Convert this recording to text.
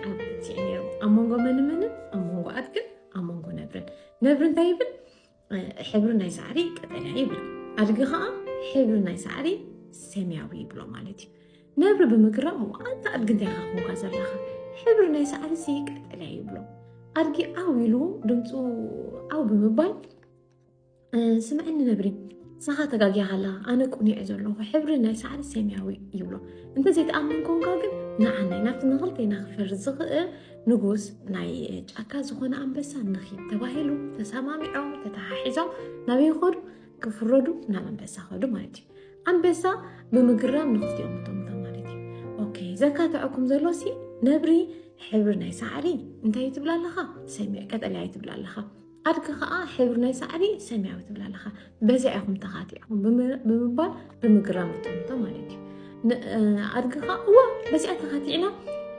ዓብቲ ነይሩ ኣብ መንጎ መን መንን ኣብ መንጎ ኣድግን ኣብ መንጎ ነብርን። ነብሪ እንታይ ይብል? ሕብሪ ናይ ሳዕሪ ቀጠልያ ይብል። ኣድጊ ከዓ ሕብሪ ናይ ሳዕሪ ሰማያዊ ይብሎ ማለት እዩ። ነብሪ ብምግራም፣ ኣንታ ኣድጊ እንታይ ኢኻ ኮንካ ዘለኻ? ሕብሪ ናይ ሳዕሪ ሲ ቀጠልያ ይብሎ። ኣድጊ ዓው ኢሉ ድምፁ ዓው ብምባል፣ ስምዕኒ ነብሪ፣ ንስኻ ተጋጊኻ ኣለኻ፣ ኣነ ቁኒዐ ዘለኹ፣ ሕብሪ ናይ ሳዕሪ ሰማያዊ ይብሎ። እንተዘይትኣምን ኮንካ ግን ንዓናይ ናብቲ ንኽልቴና ክፈርድ ዝኽእል ንጉስ ናይ ጫካ ዝኾነ ኣንበሳ ንኺድ ተባሂሉ። ተሰማሚዖም ተተሓሒዞም ናበይ ይኸዱ? ክፍረዱ ናብ ኣንበሳ ኸዱ ማለት እዩ። ኣንበሳ ብምግራም ንኽልቲኦም እቶም ማለት እዩ። ኦኬ፣ ዘካትዐኩም ዘሎ ሲ ነብሪ ሕብሪ ናይ ሳዕሪ እንታይ ትብላ ኣለኻ? ሰሚዕ ቀጠልያ ትብላ ኣለኻ። ኣድጊ ከዓ ሕብሪ ናይ ሳዕሪ ሰማያዊ ትብላ ኣለኻ። በዚኣ ኢኹም ተኻቲዕኩም ብምባል ብምግራም እቶም ማለት እዩ። ኣድጊ ከዓ እዋ በዚኣ ተኻቲዕና